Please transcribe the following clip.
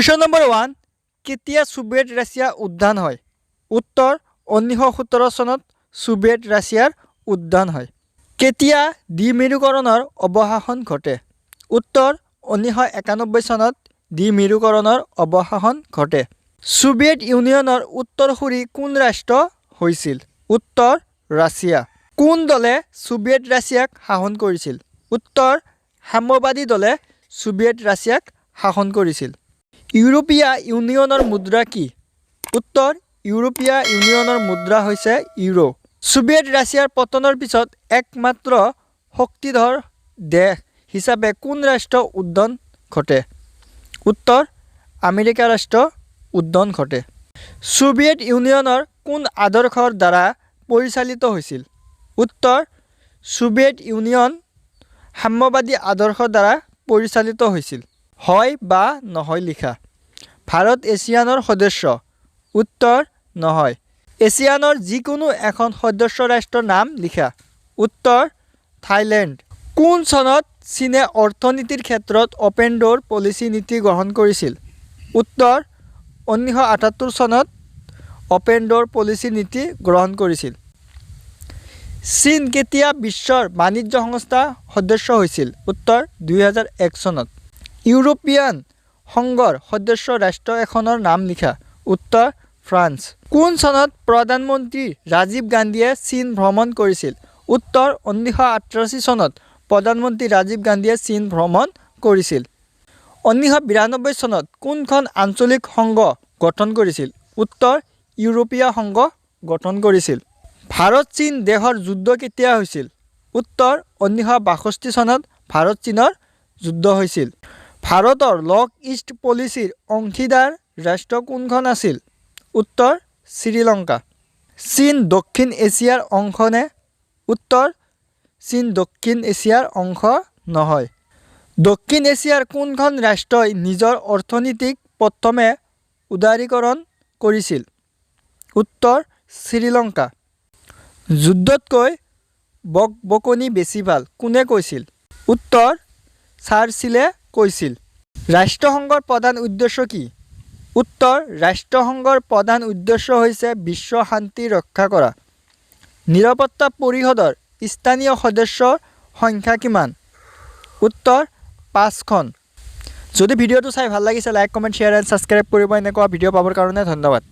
Question number 1, কেতিয়া Soviet Russia উত্থান হয়? উত্তৰ, 1917 চনত ছোভিয়েট ৰাছিয়াৰ উত্থান হয়। কেতিয়া দ্বিমেৰুকৰণৰ অৱসান ঘটে? উত্তৰ, 1991 চনত দ্বিমেৰুকৰণৰ অৱসান ঘটে। ছোভিয়েট ইউনিয়নৰ উত্তৰসূৰী কোন ৰাষ্ট্ৰ হৈছিল? উত্তৰ, ৰাছিয়া। কোন দলে ছোভিয়েট ৰাছিয়াক শাসন কৰিছিল? উত্তৰ, সাম্যবাদী দলে ছোভিয়েট ৰাছিয়াক শাসন কৰিছিল। ইউৰোপীয় ইউনিয়নৰ মুদ্ৰা কি? উত্তৰ, ইউৰোপীয় ইউনিয়নৰ মুদ্ৰা হৈছে ইউৰো। ছোভিয়েট ৰাছিয়াৰ পতনৰ পিছত একমাত্ৰ শক্তিধৰ দেশ হিচাপে কোন ৰাষ্ট্ৰ উত্থান ঘটে? উত্তৰ, আমেৰিকা ৰাষ্ট্ৰ উত্থান ঘটে। ছোভিয়েট ইউনিয়নৰ কোন আদৰ্শৰ দ্বাৰা পৰিচালিত হৈছিল? উত্তৰ, ছোভিয়েট ইউনিয়ন সাম্যবাদী আদৰ্শৰ দ্বাৰা পৰিচালিত হৈছিল। হয় বা নহয় লিখা। ভাৰত এছিয়ানৰ সদস্য? উত্তৰ, নহয়। এছিয়ানৰ যিকোনো এখন সদস্য ৰাষ্ট্ৰৰ নাম লিখা। উত্তৰ, থাইলেণ্ড। কোন চনত চীনে অৰ্থনীতিৰ ক্ষেত্ৰত অপেন ড'ৰ পলিচি নীতি গ্ৰহণ কৰিছিল? উত্তৰ, 1978 চনত অপেন ড'ৰ পলিচি নীতি গ্ৰহণ কৰিছিল। চীন কেতিয়া বিশ্বৰ বাণিজ্য সংস্থা সদস্য হৈছিল? উত্তৰ, 2001 চনত। ইউৰোপীয়ান সংঘৰ সদস্য ৰাষ্ট্ৰ এখনৰ নাম লিখা। উত্তৰ, ফ্ৰান্স। কোন চনত প্ৰধানমন্ত্ৰী ৰাজীৱ গান্ধীয়ে চীন ভ্ৰমণ কৰিছিল? উত্তৰ, 1988 চনত প্ৰধানমন্ত্ৰী ৰাজীৱ গান্ধীয়ে চীন ভ্ৰমণ কৰিছিল। 1992 চনত কোনখন আঞ্চলিক সংঘ গঠন কৰিছিল? উত্তৰ, ইউৰোপীয় সংঘ গঠন কৰিছিল। ভাৰত চীন দেশৰ যুদ্ধ কেতিয়া হৈছিল? উত্তৰ, 1962 চনত ভাৰত চীনৰ যুদ্ধ হৈছিল। ভাৰতৰ লক ইষ্ট পলিচিৰ অংশীদাৰ ৰাষ্ট্ৰ কোনখন আছিল? উত্তৰ, শ্ৰীলংকা। চীন দক্ষিণ এছিয়াৰ অংশনে? উত্তৰ, চীন দক্ষিণ এছিয়াৰ অংশ নহয়। দক্ষিণ এছিয়াৰ কোনখন ৰাষ্ট্ৰই নিজৰ অৰ্থনীতিক প্ৰথমে উদাৰীকৰণ কৰিছিল? উত্তৰ, শ্ৰীলংকা। যুদ্ধতকৈ বকবকনি বেছি ভাল, কোনে কৈছিল? উত্তৰ, চাৰ্চিলে কৈছিল। ৰাষ্ট্ৰসংঘৰ প্ৰধান উদ্দেশ্য কি? উত্তৰ, ৰাষ্ট্ৰসংঘৰ প্ৰধান উদ্দেশ্য হৈছে বিশ্ব শান্তি ৰক্ষা কৰা। নিৰাপত্তা পৰিষদৰ স্থানীয় সদস্যৰ সংখ্যা কিমান? উত্তৰ, পাঁচখন। যদি ভিডিঅ'টো চাই ভাল লাগিছে, like, comment, share and subscribe কৰিব এনেকুৱা ভিডিঅ' পাবৰ কাৰণে। ধন্যবাদ।